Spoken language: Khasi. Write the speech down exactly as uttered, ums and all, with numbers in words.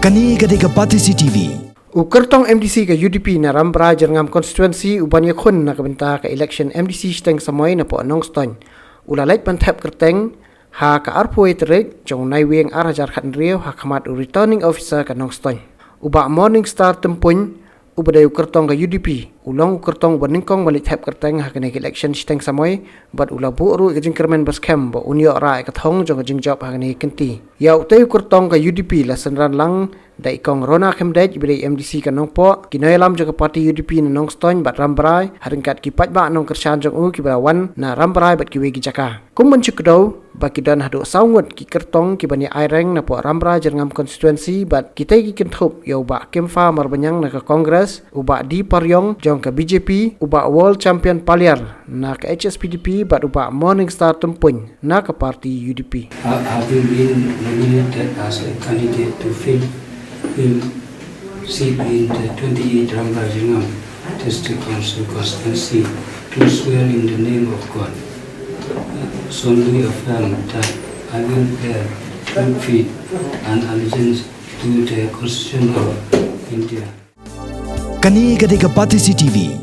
Kane ka dei ka Batesi T V. U kyrtong M D C ka U D P na Rambrai Jyrngam Constituency u ban ïakhun na ka bynta ka election M D C shiteng samoi na poh Nongstoiñ u la leit ban thep kyrteng ha ka arphew tarik jong u Naiwieng ar hajar khathynriew ha khmat u Returning Officer ka Nongstoiñ, u Bah Morning Star Tympuiñ, uba dei u kyrtong ka U D P. U long u kyrtong uba nyngkong ban leit thep kyrteng ha kane ka election shiteng samoi, bad u la buh ruh ïa ka jingkyrmen ba skhem ba un ïoh rah ïa ka thong jong ka jingjop ha kane ka kynti. Ïa utei u kyrtong ka U D P la synran lang da i Kong Rona Khymdeit, iba dei M D C ka Nongpoh, ki nongïalam jong ka party U D P na Nongstoiñ bad Rambrai, ha ryngkat ki paidbah nongkyrshan jong u kiba la wan na Rambrai bad kiwei ki jaka. Kum ban shu kdew ba ki don haduh saw ngut ki kyrtong ki ban ïa aireng na poh Rambrai Jyrngam Constituency, bad kitei ki kynthup ïa u Bah Kemfa Marbaniang na ka Congress, u Bah D Pariong jong ka B J P, u Bah World Champion Paliar na ka H S P D P, bad u Bah Morning Star Tympuiñ na ka party U D P. Ha-, having been nominated as a candidate to fill, fill seat in the twenty-eight Rambrai Jyrngam District Council constituency, to swear in the name of God. Solemnly affirm that I will bear true faith and allegiance to the Constitution of India. Kane ka dei ka Batesi T V.